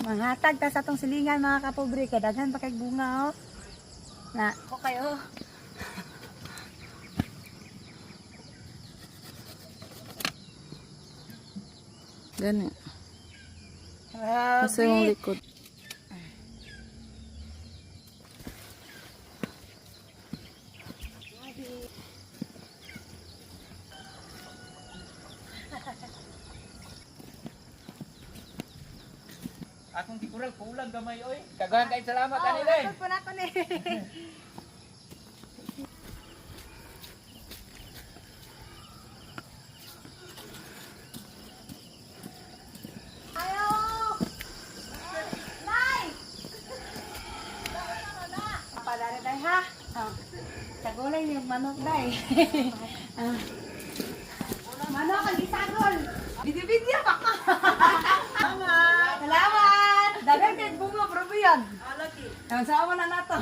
Manghatag ta sa atong silingan, mga kapobre, kay daghan pa kay bunga oh. Na, ko kayo. Gani. Grabe. Kasi yung likod. Akong gikural kulang gamay oy. Daghan kay salamat Oh, kanila. hatag po na ako ni. Ayo! Nay! Padare day ha. Oh. Tagulay yung manok day. Ah. Manok ang isagol. Video-video pa ka. Salamat. Salamat. Daghang kay bunga bro yan. Ang sama na nato.